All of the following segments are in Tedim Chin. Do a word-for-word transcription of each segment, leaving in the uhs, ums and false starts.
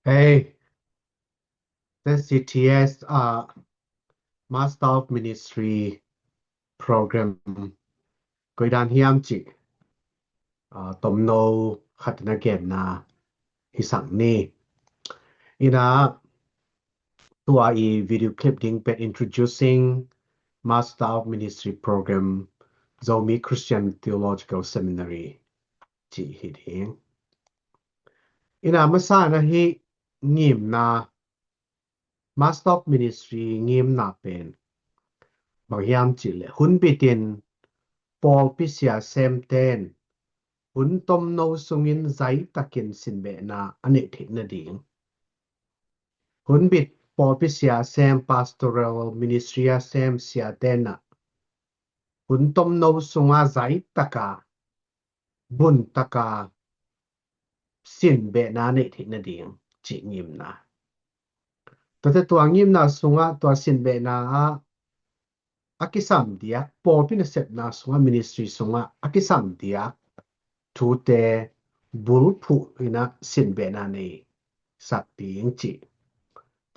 Hei, ZCTS ah Master of Ministry program koi dan hiam cih ah, tomno khat na genna hi sak ni. Ina tua i video clip ding pen Introducing Master of Ministry Program, Zomi Christian Theological Seminary cih hi ding. Ina masa na hi ngimna Master of Ministry ngimna pen bang hiam cih leh hun bitin pawlpi sia semten hun tomno sungin zaitakin sinbehna a neih theih nading. Hun bit pawlpi sia sem, pastoral ministry a sem siaten ah hun tomno sunga zaitaka buntaka sinbehna neih theih nading cih ngimna. Tuate tua ngimna sungah tua sinbehna ah a kisam diak, pawlpi nasepna sungah, ministry sungah a kisam diak thute bulphuh ina sinbehna nei sak ding cih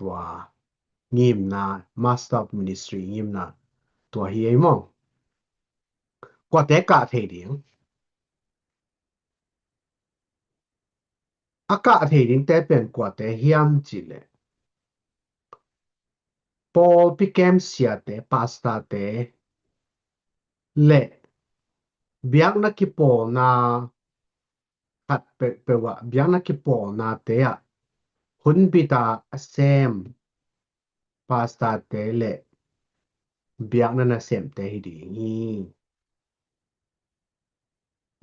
tua ngimna, Master of Ministry ngimna tua hi ei maw. Kuate kah thei ding? A kah thei dingte pen kuate hiam cih leh pawlpi kem siate, pastorte le biakna kipawlna khat peuhpeuh ah, biakna kipawlnate ah hun bita a sem pastorte le biakna nasemte hi ding hi.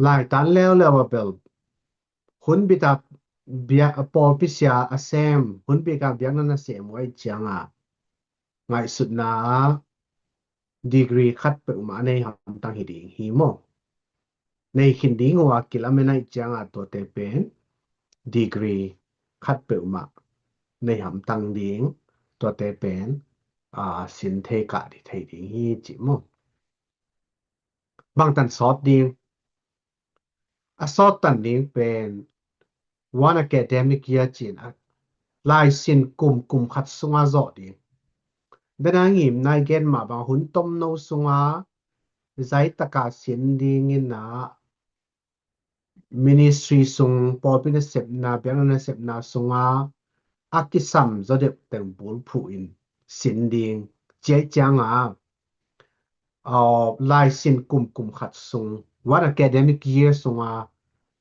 Laitan leuleu a bel hun bita biak, pawlpi sia a sem, hun bita biakna nasem uh ai cianga ngaihsutna ah degree khat peuhmah a nei hamtang hi ding hi maw. Nei khin ding uh a kilamen ai cianga tuate pen degree khat peuhmah nei hamtang ding, tuate pen a sin thei kah di thei ding hi cih maw. Bangtan sawt ding? A sawt tan ding pen one academic year cin a laisin kum, kum khat sunga zawh ding. Dana ngimna i gen mah bang hun tomno sunga zaitaka sin dingin a ministry sung, pawlpi nasepna, biakna nasepna sunga a kisam zaw deuh teng bulphuh in sin ding. Ciai cianga a laisin kum, kum khat sung, one academic year sunga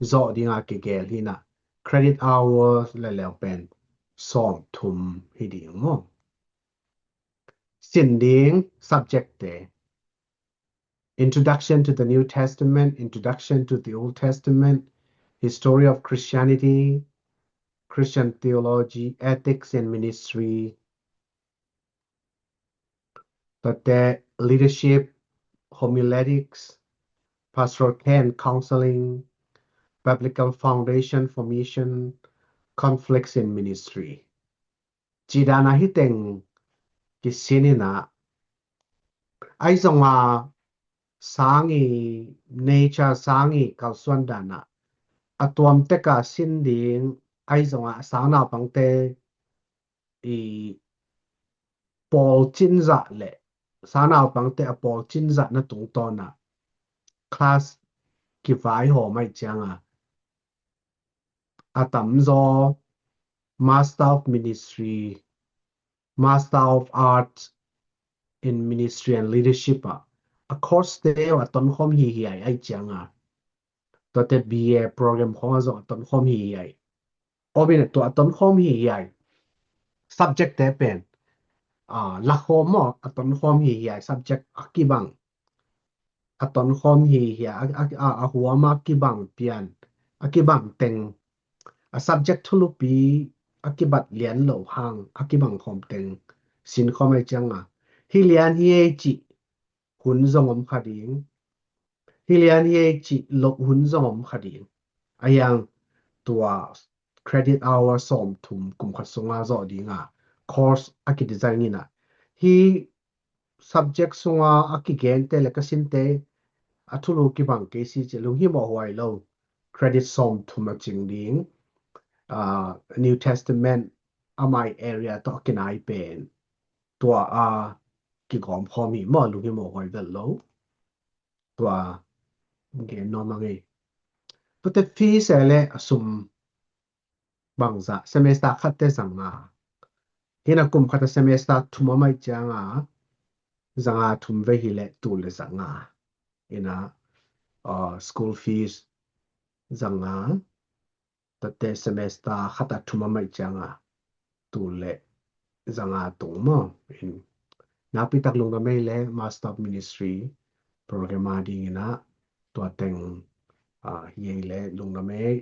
zawh dinga kigel hina credit hours leuleu pen sawm thum hi ding maw. Sin ding subject te: Introduction to the New Testament, Introduction to the Old Testament, History of Christianity, Christian Theology, Ethics and Ministry, tuate Leadership, Homiletics, Pastoral Care and Counseling, Biblical Foundation for Mission, Conflicts in Ministry. Cidana hi teng kisin ina, ai zonga sangi nature, sangi kalsuan dana a tuamteka sin ding, ai zonga sangnaupangte i pawl cinzah le sangnaupangte a pawl cinzah na tungtawna class kivaihawm ai cianga a tamzaw Master of Ministry, Master of Arts in Ministry and Leadership ah a course te a tonkhawm hi hiai ai cianga, tuate B A program khawng a zong a tonkhawm hi hiai. Obin tua a tonkhawm hi hiai subject te pen a lakhawm maw, a tonkhawm hi hiai subject a kibang a tonkhawm hi hiai, a, a, a, a huam a kibang pian, a kibang teng, a subject thulupi a kibat lian lo hang a kibang khawm teng sinkhawm ai cianga hi lian hi ei cih hun zong om kha ding. Hi lian hi ei cih loh hun zong om kha ding. A hiang tua credit hour sawm thum kum khat sunga zawh dinga course a kidesign ina hi subject sunga a kigente le ka sinte a thulu kibang kei si cih lunghimawh huai lo. Credit sawm thum a cing ding. uh, New Testament amai area tawh a kinai pen tua a kigawm khawm hi maw, lunghimawh huai vel lo. Tua gen nuam a ngei. Tuate fees e le a sum bangzah, semester khat te zanga. Hina kum khat a semester thum a mai cianga zanga thum vei hi le tul le zanga. Ina uh, school fees zanga. Tuate semester khat a thum a mai cianga tul le zanga tung maw. In nakpi tak lungdam ei le Master of Ministry program a dingina tua teng uh, hi ei le lungdam ei.